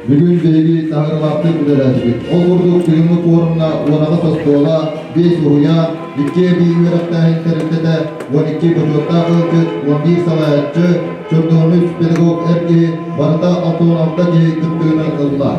Бүгүн биһиги таһаарыылаахтык үлэлээтибит. Ол курдук кыһыҥҥы пуорумҥа 18 оскуола, 5 уһуйаан, 2 эбии үөрэхтээһин тэрилтэтэ, 12 бочуоттаах ыалдьыт, 11 салайааччы, чордоонус педагог эр киһи, барыта 66 киһи кыттыыны ылла.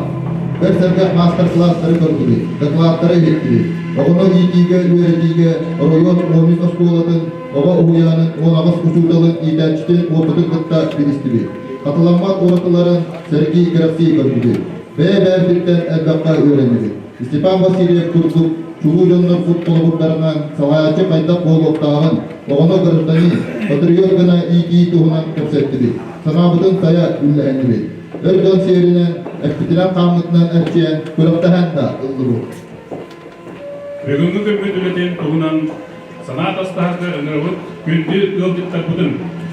Бэрт сэргэх маастар-кылаастары көрдүбүт, дакылааттары иһиттибит. Оҕону иитиигэ, үөрэтиигэ оройуон 13 оскуолатын, оҕо уһуйаанын 18 учууталын иитээччитин уопутун кытта билистибит. Хатыламмат уратыларын сэргии кэрэхсии көрдүбүт. Бэйэ-бэйэбититтэн элбэххэ үөрэннибит. Степан Васильев курдук чулуу дьоннорбут холобурдарынан салайааччы хайдах буолуохтааҕын, оҕону гражданин, патриот гына иитии туһунан кэпсэттибит, санаабытын сайа үллэһиннибит. Өр дьон сиэринэн, эппитинэн-хааммытынан эрчийэн, күрэхтэһэн да ыллыбыт. Бүгүҥҥү күммүт үлэтин туһунан санаа атастаһарга ыҥырабыт күндү ыалдьыттарбытын.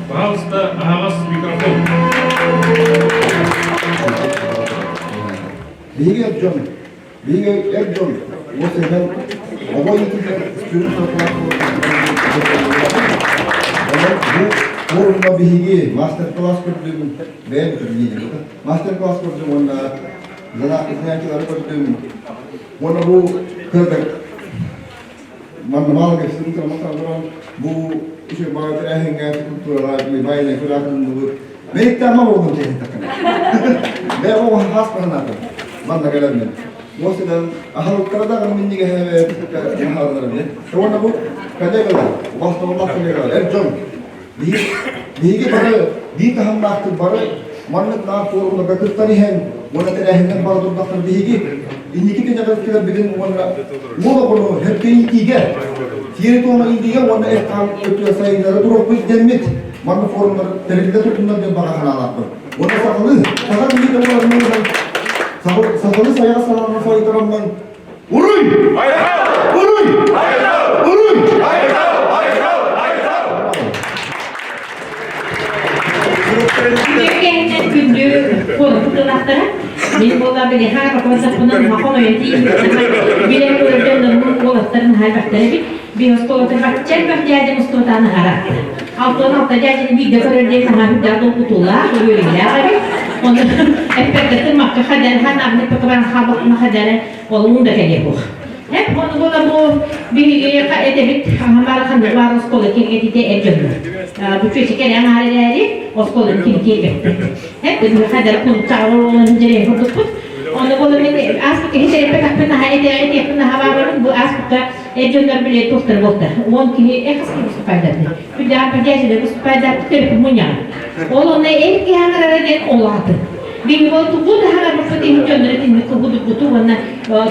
Пожалуйста, аһаҕас микрофон. Биһиги эр дьон, биһиги эр дьон уопсайынан оҕо иитиитигэр сүрүн сорукулаах Онон бу форумҥа биһиги мастер-класс көрдүм, бэйэм көрдүм, мастер-класс көрдүм уонна занятиелары көрдүм. Уонна бу кырдык манна мало кэпсэтин туран бу үчүгэй баҕа тэрээһиҥҥэ культураҕа баайына күрэхтэннибит. Бэйэттээхмэ буолдум чэһин Бэйэ оҕо хас баһанаатым. Манна кэлэммин. Уосынан аһылыктара да миннигэһэ бэйэттээхалларым. Уонна бу коллегалар, убастабыллаах коллегалар, эр дьон биһиги бары биир таһымнаахтык бары маннык наар форумнарга кыттан иһэн уонна тэрээһиннэр бара турдахтар биһиги инники кэнэҕэскилэрбитин уонна уол оҕону һөркө иитиигэ сиэри-туома иитиигэ уонна эт-хаан өттүгэр сайыннара туруохпут дэммит маннык форумнар тэриллэ турдуннар диэн баҕа санаалаахпын. Уонна сахалыы, саха киһитэ буоларынан сахалыы сайаҕа санаанан салайтараммын Уруй! Уруй! Уруй! Үтүө кэннинэн күндү куолакытылаахтара. Мин буолла билиһаа роконсаппынан махон ойон билэн көрдөн нормун уолаттарын хаайбахтар эбит. Би оскуолата бачча элбэх дьээдьэ мустуотаан аһара. 66 дьээдьини биирдэ көрөр диэн наһаа үрдээх долгутуулаах, үөрүүлээх эбит. Оны эппэккэтин макка хадэр хан арны пакабан хабахма хадэрэ олуун да кэлиэ буох. Hep onu була бу биһиги этэбит хаһан ханнык баар оскуола киэргэтитэ эр дьоннор. Бу чүөчэ кэрэ аҥаар эрээри оскуоланы ким киэргэппит. Hep биһиги хадара кулуктааҕы оҕолорун дьэрэйэн курдукпут. Оны була мен ааспыкка хитэрэппэтэхпин наһаа этиэхпин наһаа баарбын бу ааспыкка эр дьоннор биле туохтар буолта. 10 киһи эхас киһи выступайдарды. Күндээх бэрдээчилэр выступайдарды төрүт мунньаҕа. Ол онно эр киһи аҥарара диэн ол аатын. Биһиги ол тугу да хаҥарбыппыт иһин дьоннор итинник кубудургуту уонна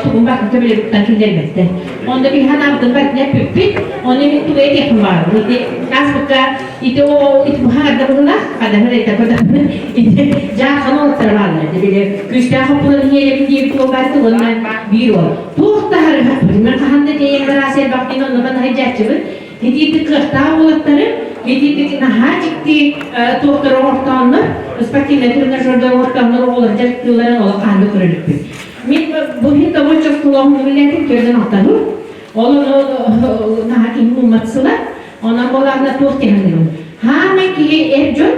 тугун баатын төбөлөрүттэн киллэрбэттэр. Онно биһи ханаабытын барытын эппиппит, ону мин тугу этиэхпин баҕарабын. Ити ааспыкка ити оо ити бу хаҥарда быһыылаах, хадаһыр этэ көтөхпүн ити дьаархан уолаттара бааллар этэ. Били күүстээх хоппуларын иһиэлэбин диэбит уол баар уонна биир уол. Туох да харыһахпыт. Мен хаһан да тиэйэн бараас элбэхтиин онно манна сылдьааччыбын. Итиитик кыахтаах уолаттары, итиитик наһаа дьикти туохтары оҥортооннор, спортивнай тренажердар оҥортооннор оҕолор дьарыктыылларын олох хаһан да көрө иликпин. Мин бу иһин тобоччо оскуолаҕын үлэлээтим төрдөн алтаһым. Ол ону наһаа киһи муммат сыла. Онон буолаахна туох тиһаныыбын. Хаамай киһи эр дьон,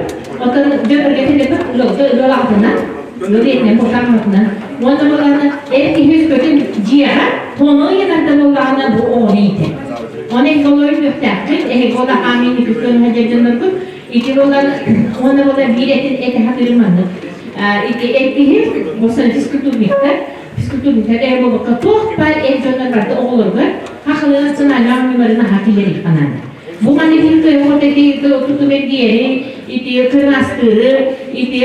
отон дьон өргөтүлэбит ыалга ыал аҕатынан, ыал ийэтинэн буолтаах Уонна буолаахна эр киһи өскөтүн дьиэҕэ тону ыйанарда буоллаҕына бу оҕону иитэр. Оны эһиги олору үөхтээххит, эһиги ол аамин үкүскөн уһа дьонноргут ити буолан уонна буолан биир этин этэ хатырым маннык. Ити эр киһи буолсан физкультурниктар, физкультурниктар эр буолбакка туох баар эр дьоннор барыта оҕолоругар хахылыы национальнай оонньууларын аһаа киллэрии ханаада. Бу маннык кыайа тутум эргийэри, ити кырнаастыыры, ити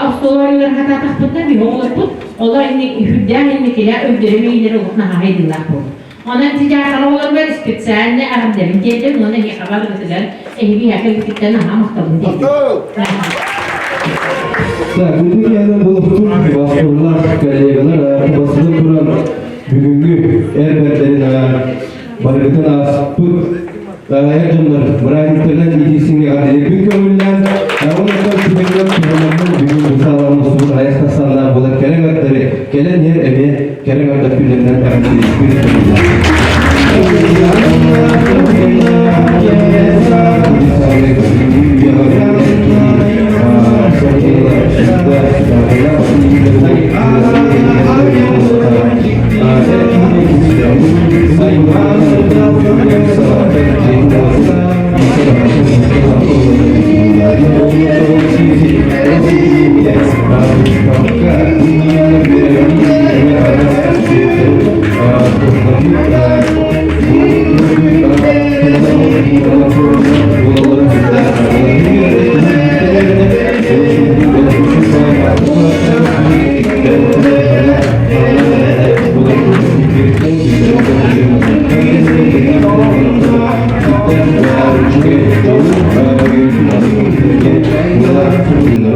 остуол оонньууларын хатаатахпытына биһи оҕолорбут олор үрдээх инникилээх өйдөрү миилэр олох наһаа хайдыылаах буолар. Онон тиджаахара оҕолоругар специальный аҕырдабын тиэрдэм уонна эһиэхэ барыгытыгар эһиги кэлбититтэн наһаа махталын тиэрдэм. Так, бүтүн киһинэн булуктук бастыыллар, коллегалар бастыгын туран бүгүҥҥү эр бэрдэрин барыгытын ааспыт эр дьоннор бырааһынньыктарынан иитиисиҥҥэ эҕэрдэлиирбин көҥүллээн, уонна түгэнинэн туһанаммын бүгүн бу сааланы устубут айах тахсаннаах буолар кэрэ аҥардэри кэлэн иһэр эмиэ кэрэ аҥардар күннэринэн эҕэрдэлиирбин көҥүллээн.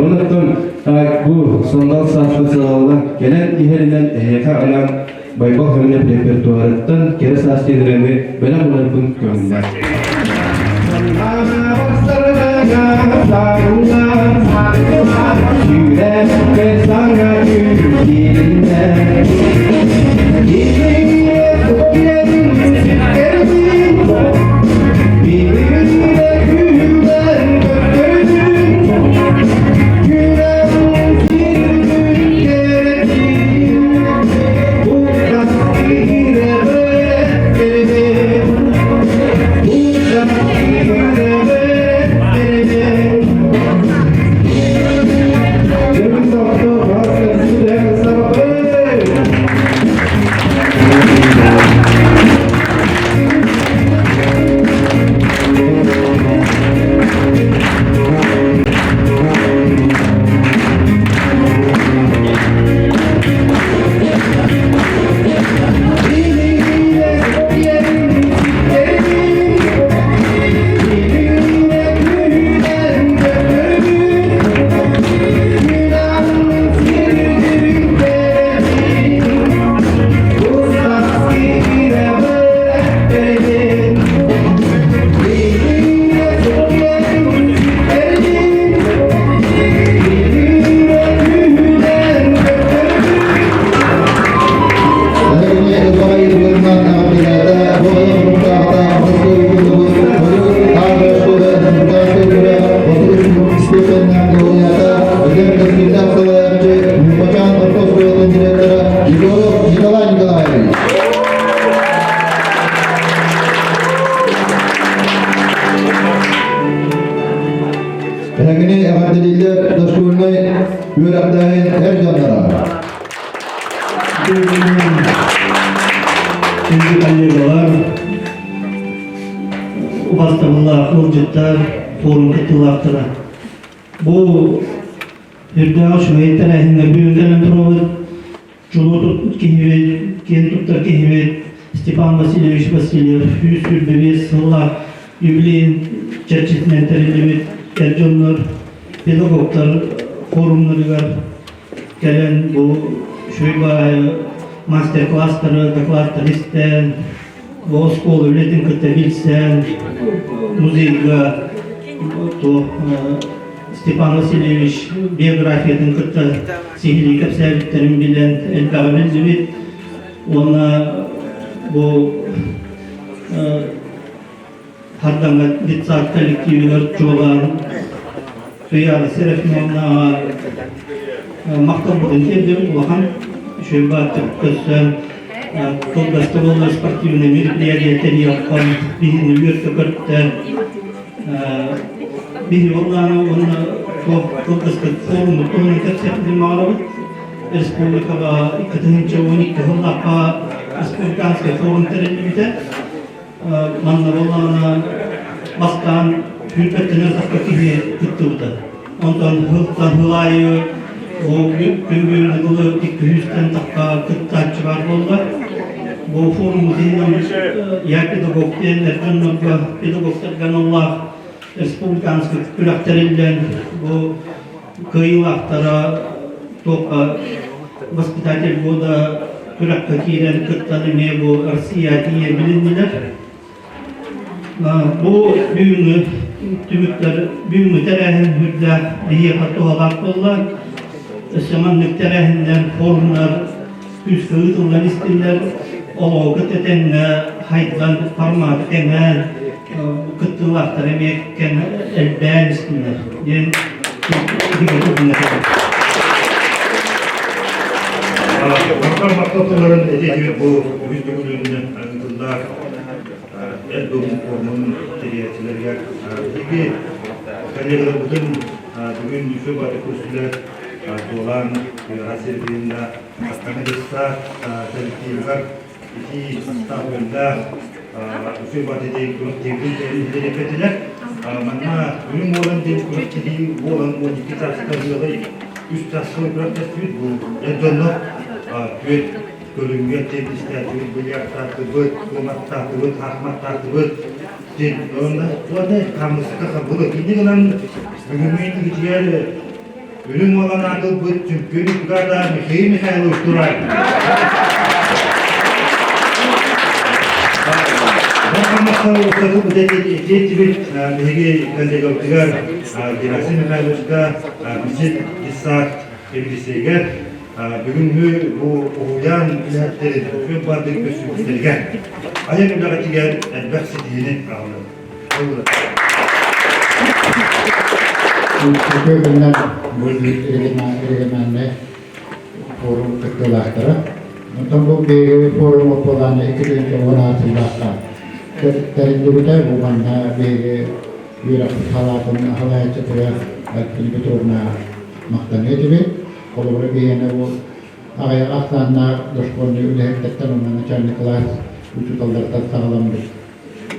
Онон бу сандал сааспыт сыалла кэлэн иһэринэн эһиэхэ анаан Байбал Хөмүнэп репертуарыттан кэрэ саас диэн ырыаны бэлэх уунарбын көҥүллээх. Эһигини ылбаҕай ыытылларынан эҕэрдэлээтэ бу аҕыйах хонуктааҕыта Москва улууһун Хойуу Аар оскуола республиканскай күрэх 33 степеннээх лауреата, эдэр кэскиллээх салайааччы Ньурбачаан орто оскуолатын директора Егоров Николай Николаевич. Эһигини эҕэрдэлииллэр дошкольнай үөрэхтээһин эр дьонноро. Күндү коллегалар, убастабыллаах ыалдьыттар, форум кыттыылаахтара. Бу үрдээх үчүгэй тэрээһиҥҥэ бүгүн кэлэн турабыт. Чулуу киһибит, киэн туттар киһибит Степан Васильевич Васильев 125 сыллаах юбилейын чэрчитинэн тэриллибит эр дьоннор, педагогтар форумнарыгар кэлэн бу үчүгэй баайы мастер-класстары, докладтары истэн, бу оскуола үлэтин кытта билсэн, музейга то Степан Васильевич биографиятын кытта сиһилии кэпсээбиттэрин билэн элбэҕи биллибит уонна бу Хардаҥҥа детсад коллективыгар чуолаан Туйаара Серафимовнаҕа махталбытын тиэрдэбит улахан үчүгэй бааттык көрсөн кылгастык буоллар спортивнай мероприятие тэрийиэххин биһини үөртэ көртө биһи буоллаана уонна кылгаспыт форуммут туһунан кэпсиэхпитин баҕарабыт республикаҕа 2012 сыллаахха республиканскай форум тэриллибитэ. Манна буоллаҕына бастаан сүүрбэттэн тахса киһи кыттыбыта. Онтон сылтан сыл аайы ол күн бүгүн дылы 200-тэн тахса кыттааччы баар буолла. Бу форум иһинэн я педагог диэн эр дьоннорго педагогтарга аналлаах республиканскай күрэх тэриллэн бу кыайыылаахтара туохха воспитатель года күрэххэ киирэн кыттан эмиэ бу Россия тиийэ билиннилэр. Бу бүгүҥҥү түмүктэр бүгүҥҥү тэрээһин үрдээх биһиэхэ туһалаах буолла. Өссө маннык тэрээһиннэр, форумнар күүскэ ыытыллан истиннэр, олоҕу кытта тэҥҥэ хайдан, форматы кэҥээн, кыттыылаахтар эмиэ элбээн истиннэр диэн Махтал махтал тылларын этиһи бу үһүс төгүлүнэн ыытыллар эр дом форумун тэрийээччилэригэр биһиги коллегаларбытын бүгүн үсү баты көрсүлэр Дуолан Туйаҕа Сергеевна Астана коллективыгар итии астаах-үөллээх үсү баты диэн күрэхтэһиитин тэрийбэтилэр. Манна үрүҥ уолан диэн күрэхтэһии буолан 12 чааска ыалы үс чааска күрэхтэстибит. Бу эр дьоннор түөрт. көрүҥҥэ теннистээтибит, бильярдтаатыбыт, куоматтаатыбыт, хаахматтаатыбыт. Уонна хамыска хабылы. Инньэ гынан бүгүҥҥү инникитигэр Үрүҥ уолан аатылбыт чөмпүйүөн бригада Михаил Михайлович турар. Этиэтибит биһиги коллегабытыгар Герасим Михайловичка Бичит Исаак Евдисейгэр бүгүҥҥү бу уһуйаан үлэһиттэрин үтүө баардык көрсүбүттэригэр айар үлэҕитигэр элбэх ситиһиини аҕаллым. Үтүө күннэр бу региональнай форум кыттыылаахтара. Онтон бу биһиги форум оппуолааны 2016 сыллаахха тэриллибитэ. Бу манна биһиги үөрэхпит халаатын халаайаччытыгар Альбина Петровна махтаныа этибит. Холобура биһиэнэ бу аҕыйах ахсааннаах дошкольнай үлэһиттэртэн уонна начальный класс учууталлартан саҕаламмыт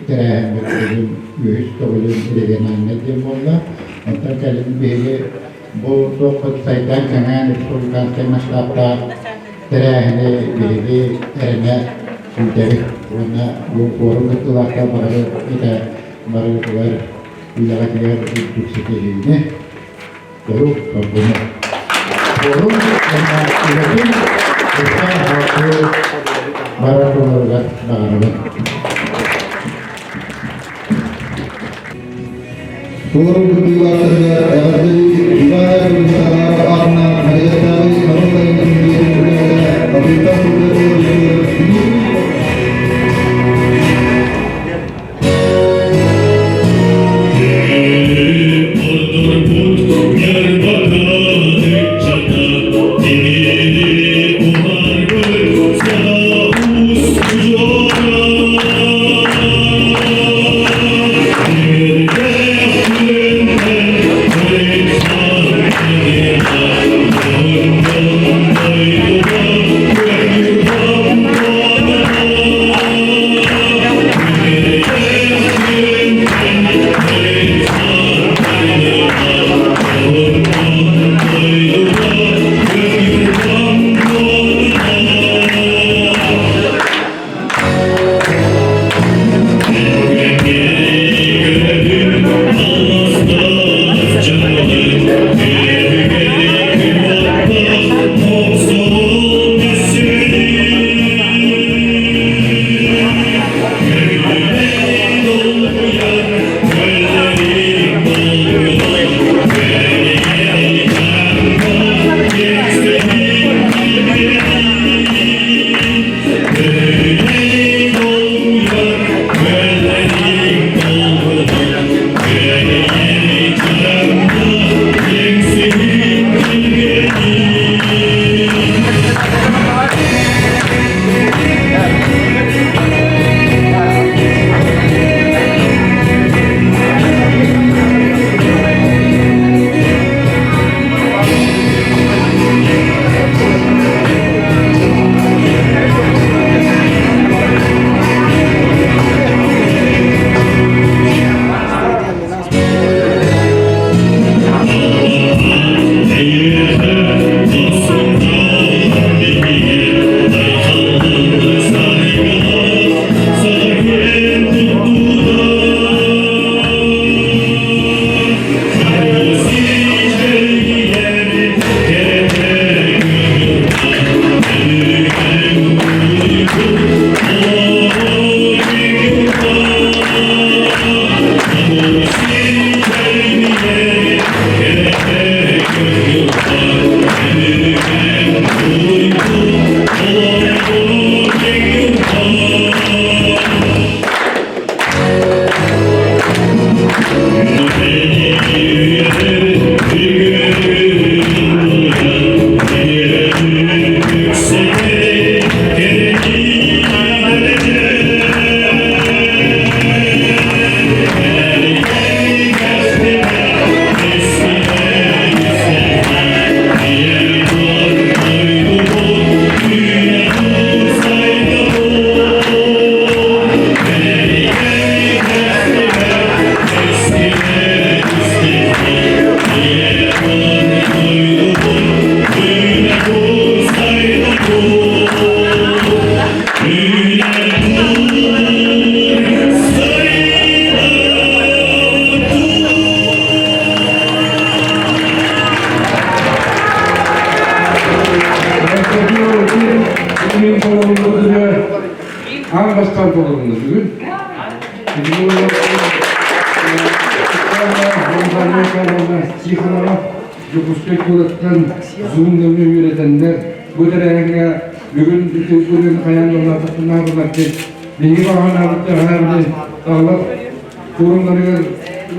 тэрээһиммит бүгүн үһүс төгүлүн региональнай диэн буолла. Онтон кэлин биһиги бу туохпут сайдан кэҥээн республиканскай масштабтаах тэрээһини биһиги эрэнэ күүтэбит уонна бу форум кыттыылаахтар бары этэ барыгытыгар үлэҕитигэр үрдүк ситиһиини дьолу соргуну. Форум уонна үлэтин өссө салгыы барар буоларыгар баҕарабын. Форум кыттыылаахтарыгар эҕэрдэлиир Иван Яковлевич Тараров аатынан Харыйаттааҕы норуот айымньытын дьиэтин үлэһитэ Абыйтан Сылгы бастаан толорунна бүгүн. Тихонова Дьокуускай куораттан Zoom нөҥүө үөрэтэннэр бу тэрээһиҥҥэ бүгүн бүтүн хайаан да диэн биһиги баҕанаабыт аҕалар форумнарыгар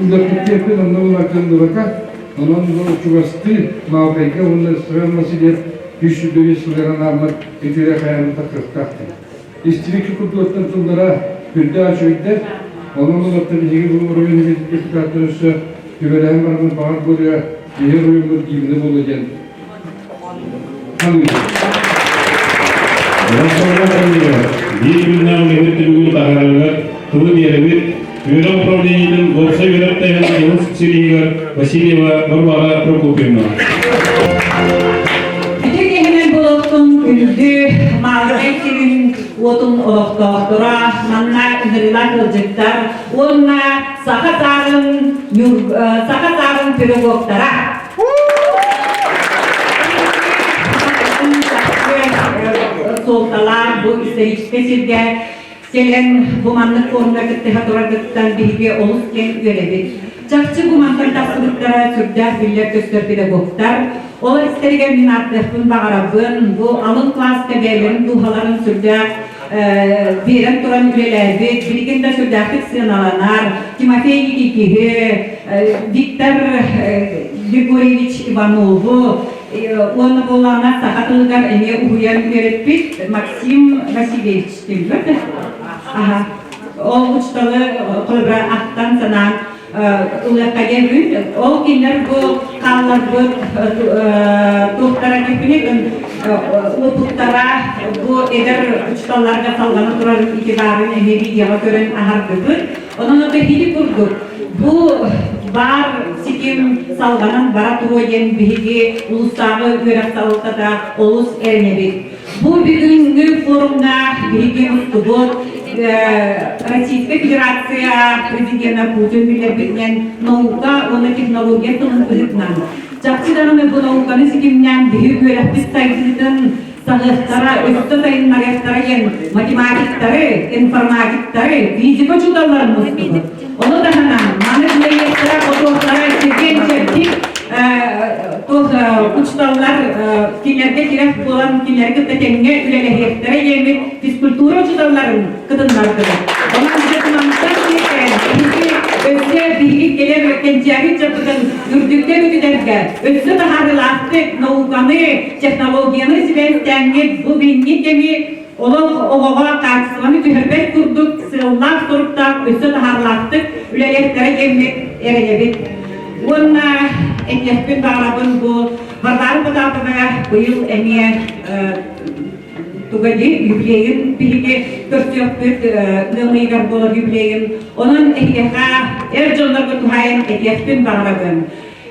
үлэппит онно булаккыллыбака онон чугастыы Маалтайга уонна Степан Васильев 125 сылыгар анааммыт итирэ хайаан да кыахтаах Истибикки курдуктан тыллара үрдээх үчүгэйдэр. Онон олортон биһиги бу оройуон депутаттар өссө түбэлэһэн бараммыт баҕар буолуо, биһи оройуоммут гимнэ буолуо диэн саныыбын. Биир күннээх үлэбит түмүгүн таһаарарыгар тылы биэрэбит. Үөрэх управлениетын уопсай үөрэхтээһин отделын специалиһыгар Васильева Варвара Прокопьевна. Бүтүн киһинэн болоттун күндү Маалыкай сирин уотун олохтоохторо манна ыҥырыылаах ыалдьыттар уонна саха саарын саха саарын педагогтара суолталаах бу историческай сиргэ Кэлэн бу маннык форумҥа кыттыһа тураргыттан биһиги олус диэн үөрэбит. Чахчы бу мантан тахсыбыттара сүрдээх биллэр-көстөр педагогтар. Ол истэригэр мин ааттыахпын баҕарабын. Бу алын кылааска бэйэлэрин дууһаларын сүрдээх биэрэн туран үлэлээбит, билигин да сүрдээхтик сыаналанар Тимофей Никитиһы, Виктор Григорьевич Иванову, уонна буоллаҕына саха тылыгар эмиэ уһуйан үөрэппит Максим Васильевич Тимбет. Аха. Ол учталы холобура ахтан санаан ылыахха диэн Ол кинилэр бу хаалларбыт туохтара киппини уопуттара бу эдэр учталларга салҕана турар ити баарын эмиэ видеоҕа көрөн аһардыбыт. Онон это биһиги курдук бу баар ситим салҕанан бара туруо диэн биһиги улуустааҕы үөрэх салалтата олус эрэнэбит. Бу бүгүҥҥү форумҥа биһиги мустубут Российскай Федерация президена Путин биллэрбитинэн наука уонна технология тылын быһыытынан чахчы даҕаны бу науканы ситимнээн биһиги үөрэхпит сайдыытын саҕыахтара, өссө сайыннарыахтара диэн математиктары, информатиктары, физика учууталларын мустубут. Ону таһынан маны үлэлиэхтэрэ, хотуохтара чэгиэн чэбдик туох учууталлар кинилэргэ тирэх буолан кинилэри кытта тэҥҥэ үлэлэһиэхтэрэ диэммит физкультура учууталларын кытыннардыбыт. Онон дьэ мантан киирэн биһиги өссө биһиги кэлэр кэнчээри ыччаппытын үрдүккэ үрдүтэргэ өссө таһаарыылаахтык науканы, технологияны сибээстээҥҥит бу билиҥҥи кэми олох оҕоҕо хаачыстыбаны түһэрбэт курдук сыаллаах-соруктаах өссө таһаарыылаахтык үлэлиэхтэрэ диэммит эрэнэбит. Уонна этиэхпин баҕарабын бу Варвара Потапова быйыл эмиэ туга дии юбилейын биһиги көрсүөхпүт ыам ыйыгар буолар юбилейын. Онон эһиэхэ эр дьоннорго туһаайан этиэхпин баҕарабын.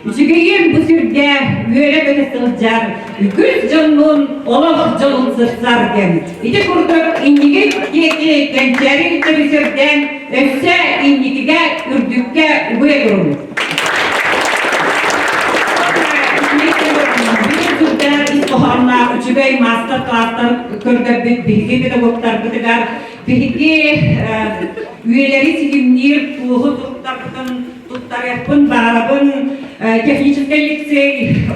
Үчүгэйим бу сиргэ үөрэ-көтө сылдьар, үгүс дьоннуун олох дьолун сырсар диэн. Ити курдук инники диэки кэнчээри үттэри сирдээн, өссө инникигэ үрдүккэ угуйа туруҥ. Ис хоһоонноох үчүгэй маастар-кылаастар көрдөрбүт биһиги педагогтарбытыгар биһиги үйэлэри ситимниир туоһу туруктарбытын туттарыахпын баҕарабын техническэй лицей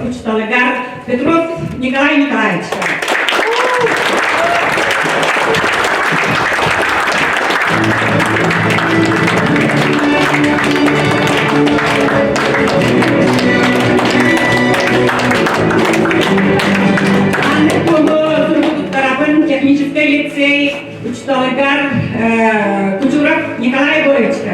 учууталыгар Петров Николай Николаевичка. Техническэй лицей учууталыгар Кучуров Николай Егоровичка.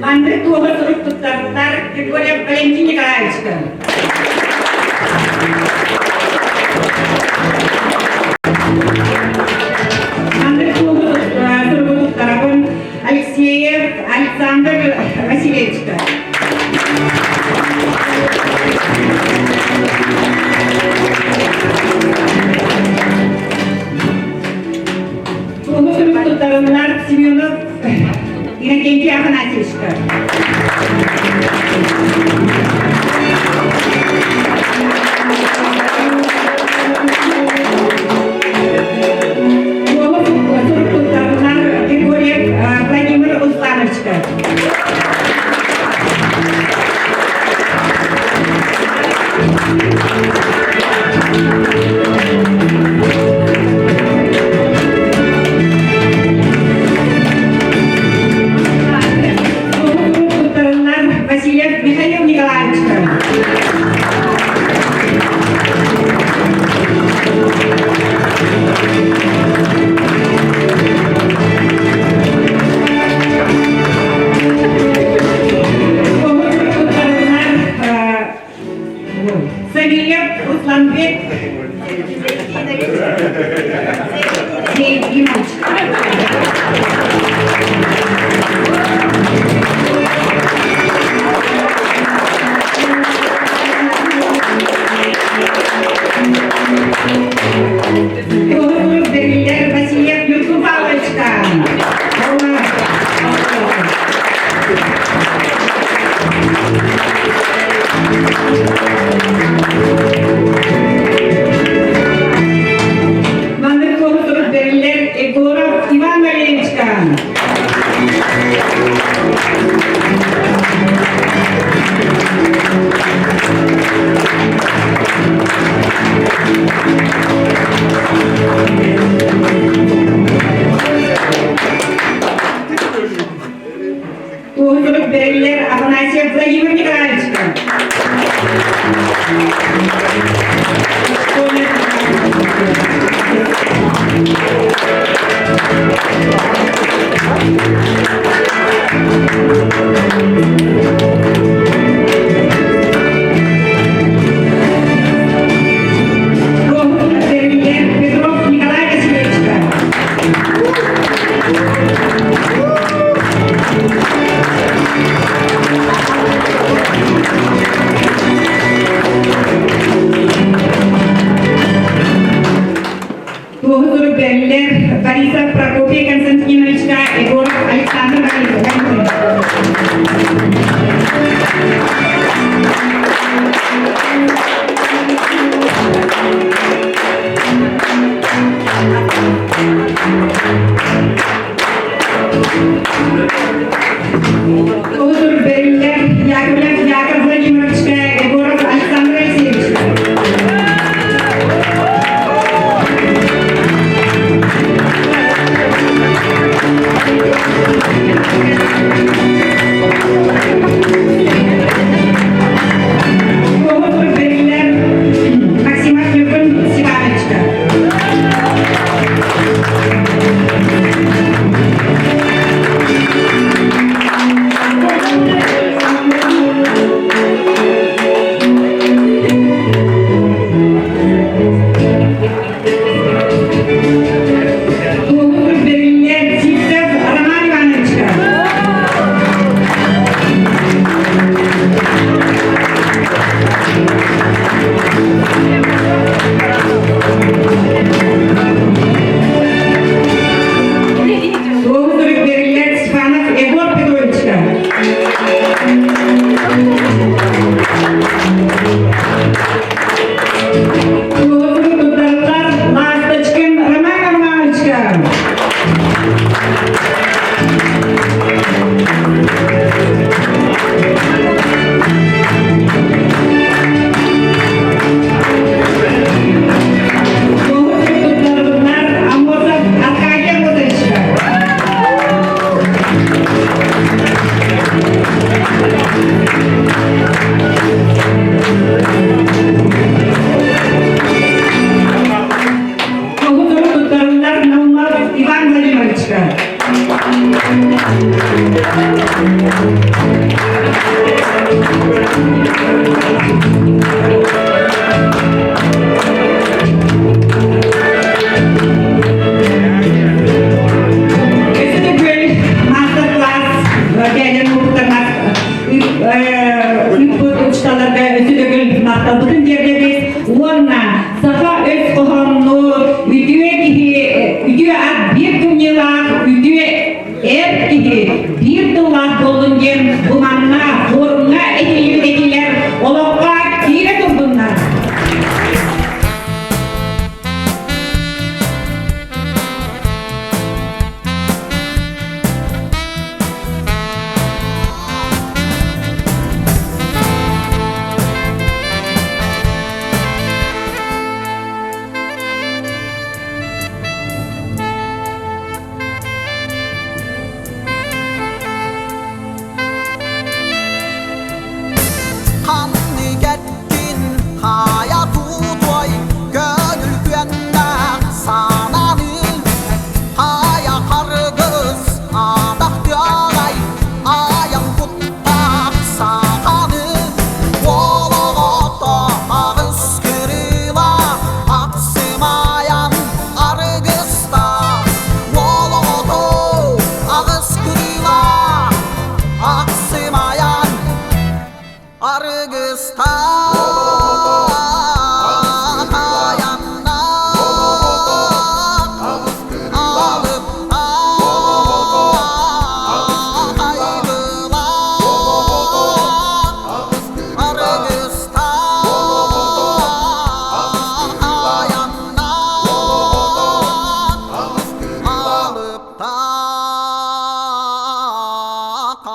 Маннык туоһу сурук туттардар Григорьев Валентин Николаевичка. Маннык туоһу суругу туттарабын Алексеев Александр Васильевичка. Сейдинович. Туһугур бэриллэр Васильев Юргун Павловичка. Маннык туоһу бэриллэр Егоров Иван Валерьевичка. Туоһу бэриллэр Афанасьев Владимир Николаевичка. Туоһу бэриллэр Петров Николай Васильевичка. Туоһу сурук бэриллэр Борисов Прокопий Константиновичка, Егоров Александр Борисович. Туоһу сурук бэриллэр Яковлев Яков Владимировичка, Егоров Александр Алексеевичка.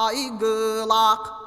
Майгылаах.